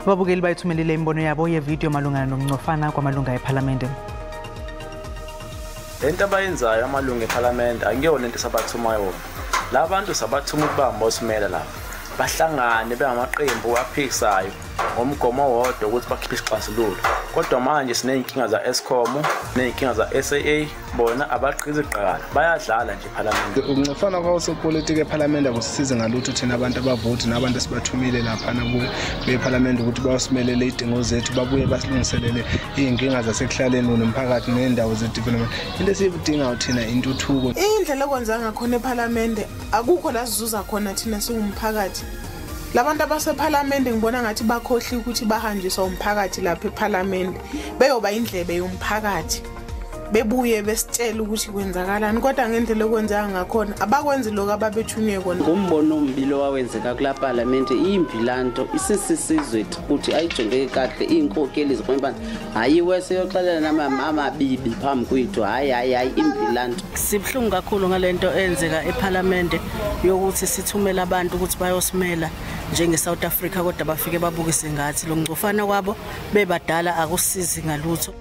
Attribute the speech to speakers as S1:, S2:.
S1: Ababukeli bayithumelile imibono yabo yevidiyo malungana nomncofana kwamalunga ephalamende.
S2: Lento abayenzayo amalungu ephalamende akuyona into sabathuma yona. La bantu sabathuma ukubamba osimela lapha. Bahlangane bengamaqembu aphikisayo ngomgomo owodwa ukuthi bakhiphe isixazululo. Kodwa manje siney'nkinga za-Eskom, ney'nkinga za-SAA, bona abagqizi qala, bayadlala nje ephalamende.
S3: Ukuncofana kwasopolitiki ephalamende akusisize ngalutho thina abantu abavoti nabantu esibathumile laphana bephalamende ukuthi bayosimelele iy'dingo zethu, babuye basilungiselele iy'nkinga zasekuhlaleni nomphakathi ney'ndawo ze-development. Into esiyidingayo thina intuthuko.
S4: Indlela okwenza ngakhona ephalamende akukho la sizuza khona thina siwumphakathi. Labantu abasephalamende ngibona ngathi bakhohliwe ukuthi bahanjiswa umphakathi lapha ephalamende, beyoba indlebe yomphakathi, bebuye besitshela ukuthi kwenzakalani, kodwa ngendlela okwenzeka ngakhona abakwenzi lokho ababethunywe kona.
S5: Ngumbono ombi lo wawenzeka kulaa palamente, imbi laa nto isisisizwe ukuthi ayijongeke kakuhle iinkokeli zikrwempana, hayi weseyoxelela namabibi phambi kwethu, hayi hayi hayi imbi laa nto.
S6: Sibuhlungu kakhulu ngale nto eyenzeka ephalamende yokuthi sithumele abantu ukuthi bayosimela njenge-South Africa, kodwa bafike babukise ngathi lo ngcofana kwabo bebadala akusizi ngalutho.